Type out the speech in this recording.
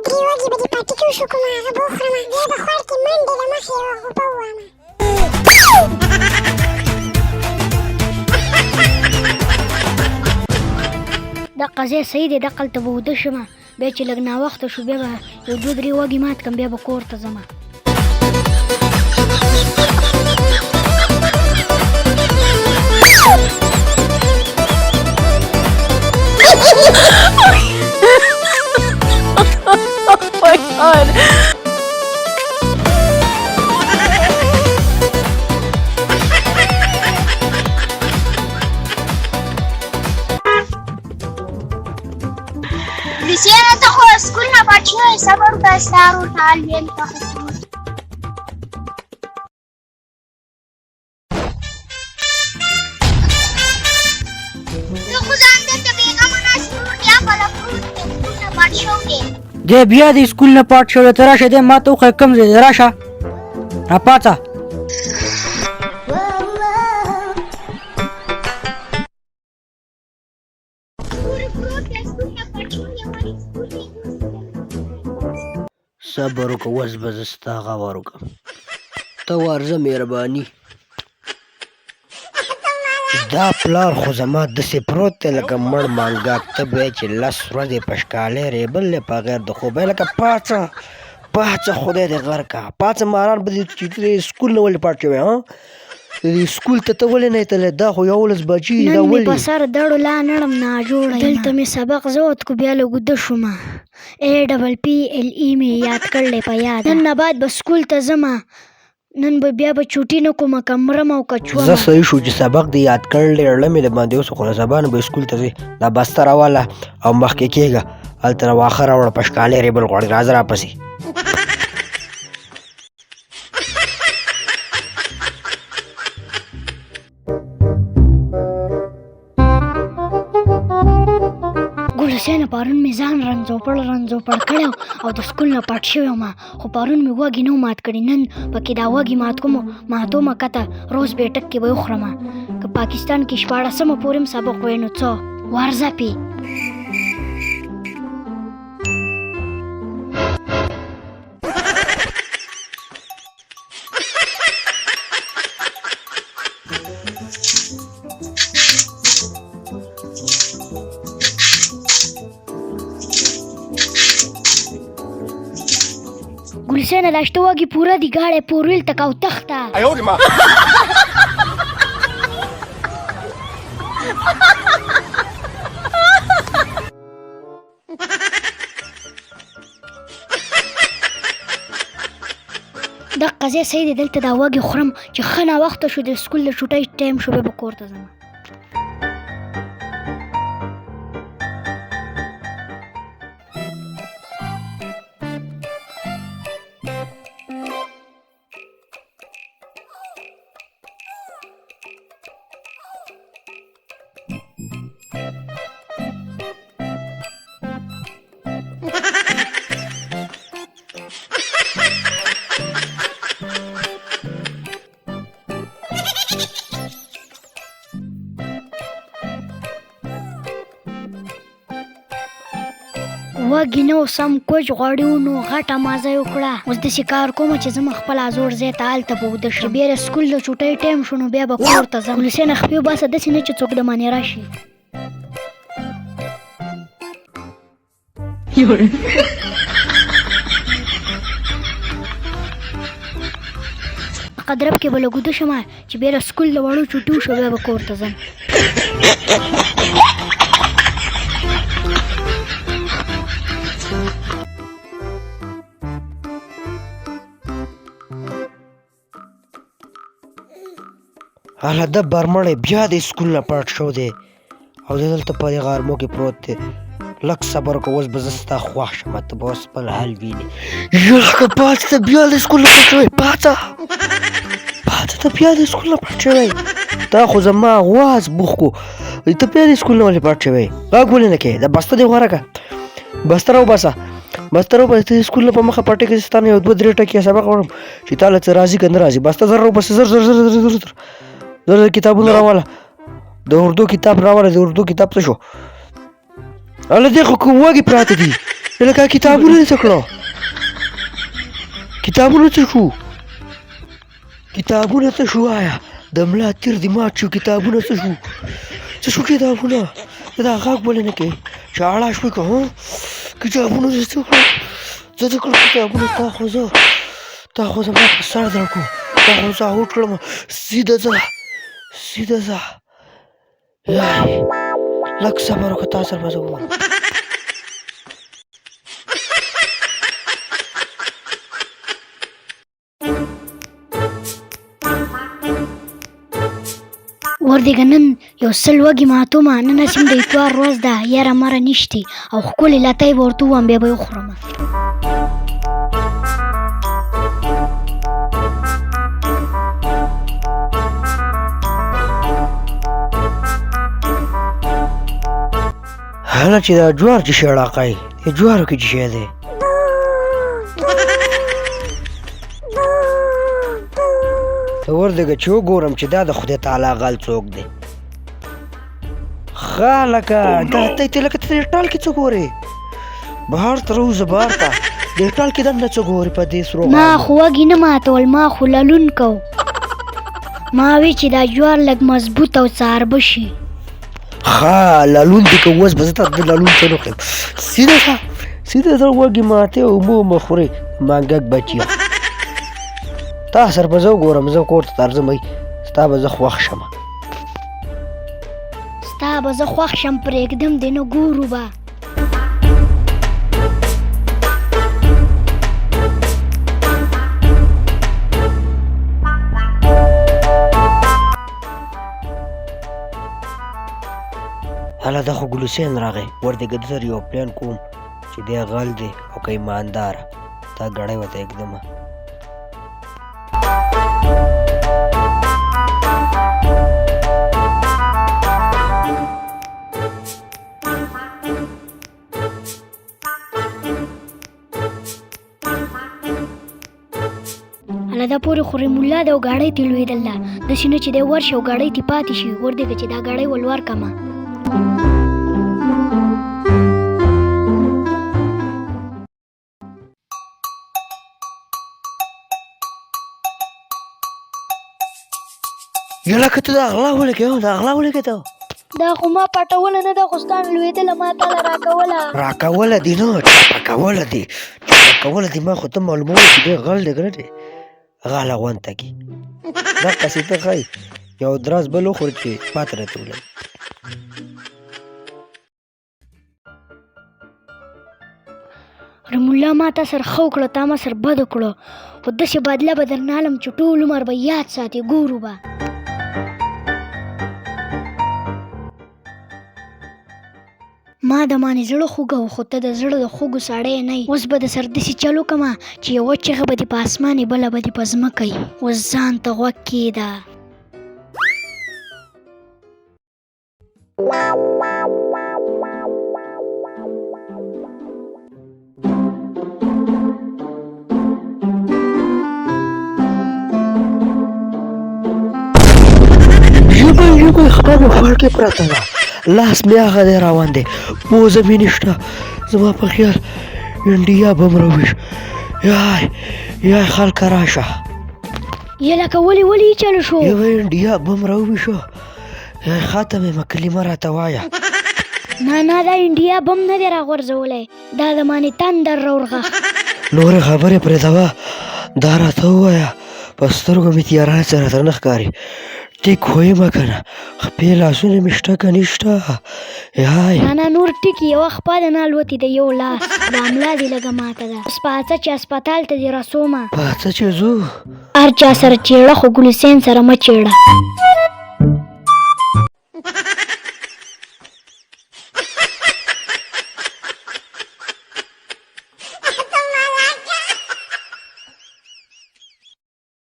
درې وږي به دې پټي کې وشوکوم، هغه به وخورم، بیا به خوړ کې منډې له مخې یوه غوپه ووهم. دقه ځای صحیح دی، دقلته به وده شم. بیا چې لږ ناوخته شو، بیا به یو دوه درې وږي مات کړم، بیا به کور ته ځم. My God. لوسیانه، ته خو سکول نه پټ شوی. صبر وکړه، ستا ورور ټال ویل ته خو. ته خو ځان دلته بېغمه ناست، ورور دې هغه پروت دی، سکول نه پټ شوی دی. دی بیا د سکول نه پاټ شوی. ته راشه، دی ما ته وښیه کوم ځای دی. راشه، راپاڅه. ورور پروت دی، سکول نه پټ شوی دی، ولې سکول ته یې بوځي؟ صبر وکړه، اوس به زه ستا غور وکړم. ته ورځه، مهرباني. دا پلار خو زما داسې پروت دی لکه مړ مانګاک. ته به یې چې 10 ورځې په شکالې ریبل دی په غیر د خوبه. لکه پاڅه، پاڅه، خدای دې غر کا، پاڅه. ماران به دې چې ته د سکول نه ولې پاټ شوی؟ ها، د دې سکول ته ته ولې نه یې تللی؟ دا خو 11 بجې دي. دا نن مې په ولې سر دړو لا نړم، ناجوړه یم. دلته مې سبق زه کو، بیا لږ اوده شوم. ای ډبل پی ایل ای مې یاد کړلی په یاد. نن نه بعد به سکول ته ځمه، نن به بیا به چوټي نه کومه، که مرم او که زه چومه. صحیح شو چې سبق دې یاد کړلی، ړه مې د باندې اوس خو له سبا نه به سکول ته ځې. دا بسته راواله او مخکې کېږه، هلته واښه راوړه، په شکالې ریبل غواړي. راځه راپسې. ګل حسینه، پرون مې ځان رنځوپړ رنځوپړ کړی او د سکول نه پټ شوی وم، خو پرون مې وږي نه وو مات کړي. نن پکې دا وږي مات کوم، ماتومه کته روز بیټک کې به یې وخورمه. که پاکستان کې 16مه پورې هم سبق وایې نو څه ورځه پې. ګلسینه، دا شته وږي پوره دي، ګاډی پورویل ته کو تخته. 哎呦我的妈！ دقه ځای صحیح دی، دلته دا وږي خورم. چې ښه ناوخته شو، د سکول د چوټۍ ټایم شو، بیا به کور ته ځم. وږي نه و سم کوچ غوړي وو، نو غټه مازه یې وکړه. اوس داسې کار کوم چې زه خپل ازور ځای ته هلته به وده شم. بیا د سکول د چوټۍ ټایم شو، نو بیا به کور ته ځم. ګلسینه، خپې وباسه، داسې نه چې څوک د باندې راشي. قدرب کې به لږ وده شم، چې بیا د سکول د وړو چوټي وشو، بیا به کور ته ځم. هله د برمړی بیا د سکول نه پټ شو دی او دی دلته په دې غرمو کې پروت دی. لږ صبر وکړه، اوس به زه ستا خوښ شم، ته به اوس خپل حال وینې. یخه پاڅه، ته بیا د سکول نه پټ شوی. پاڅه، پاڅه، ته بیا د سکول نه پټ شوی. تا خو زما غواز بوخ کو. ته بیا د سکول نه ولې پټ شوی؟ غږ ولې نه کوې؟ دا بسته دې غوره کړه، بسته راوباسه، بسته راوباسه. ته د سکول نه په مخه پټې کې ستا نه یو دوه درې ټکي سبق وړم چې تا له څه راځي که نه راځي. بسته زر راوباسه، زر زر زر زر زر زر زر زر. کتابونه راواله، د اردو کتاب راواله. د اردو کتاب څه شو؟ هله دې خو کوم وږي پراته دي. لکه کتابونه دې څه کړو؟ کتابونه څه شو؟ کتابونه څه شو؟ آیا د ملا تیر دې مات شو؟ کتابونه څه شو؟ څه شو کتابونه؟ ته دا غږ ولې نه کوې؟ چې اړه شوې که ها؟ کتابونه دې څه کړو؟ څه دې کړو کتابونه؟ تا خو زما په سر درکړو، تا خو زه اوټ کړم. سیده ځه، سیده ځه. یای، لږ صبر وکړه، تا سره به زه وګورم. وردېږه نن یو 100 وږي ماتومه، نن هسې هم د اتوار ورځ ده، یاره مره نشتي او ښکلې لتۍ به ورته ووهم، بیا به یې وخورم. هله چې دا جوار چې شی علاقه یې جوارو کې چې شی دی. ته وردېږه چې وګورم چې دا د خدای تعالی غل څوک دی. ښه لکه دا ته لکه ته دې ټال کې څه ګورې؟ بهر ته راوځه، بهر ته. دې ټال کې دننه څه ګورې په دې سرو ما غاړو؟ خو وږي نه ماتول، ما خو للون کو. ما وی چې دا جوار لږ مضبوط او څاربه شي. ښه لالون دې که اوس به زه تا ته د لالون څه نه ښیم. سیده ځه، سیده ځه، وږي ماتې او اوبه مه خورې مانګک بچیه. تا سره به زه وګورم، زه کور ته درځم، ستا به زه خوښ شم. ستا به زه خوښ شم، پرېږدم دې نه، ګورو به. هله دا خو ګل حسین راغی. وردېږه ده سره یو پلان کوم چې دی غل دی او که ایمانداره. تا ګړی ورته ږدمه. هله دا پورې خو رحم الله دی او ګاډۍ ترې لوېدل ده، داسې نه چې دی ورشي او ګاډۍ ترې پاتې شي. وردېږه چې دا ګاډۍ ول ورکړمه. یله که ته دا غلا ولې کوې؟ دا غلا ولې کوې ته؟ دا خو ما پټوله نه ده، خو ستا نه لوېدله، ما تا له راکوله. راکوله دې نه، چپه کوله دې، چپه کوله دې. ما خو ته معلوموله چې دی غل دی که نه دی. غله غونته کې دقسې ته ښایي یو دراز بل وخورې چې پاته راته ولګي. رحم الله ما تا سره ښه وکړه، تا ما سره بد وکړو، خو داسې بدله به درنه الم چې ټول عمر به یاد ساتې. ګورو به. ما د مانې زړه خوږه و، خو ته د زړه د خوږو سړی نه یې. اوس به د سر داسې چل وکړم چې یوه چغه به دې په اسمان وي، بله به دې په ځمکه وي. اوس ځان ته غوږ کېږده. ژبه ژبه خپه مې خوړ کې پرته ده، لاس مې هغه دی روان دی، پوزه مې نشته. زما په خیال انډیا بم راویش. یای یای خلکه راشه. یې لکه ولې ولې یې چلو شو؟ یوه انډیا بم راویشو. یای ختم یم، کلمه راته وایه. نه نه، دا انډیا بم نه دی راغورځولی، دا د مانې تندر راورغښت. نورې خبرې پرېږدوه، دا راته ووایه په سترګو مې تیاره څه راته نه ښکاري، ټیک خو یمه که نه؟ خپې لاسونه مې شته که نشته؟ یای نه نه، نور ټیک یوه خپه ده نه الوتې ده، یو لاس دا ملا دې لږه ماته ده. اوس پاڅه چې هسپتال ته دې رسومه. پاڅه چې ځو. هر چا سره چېړه، خو ګل حسین سره مه چېړه.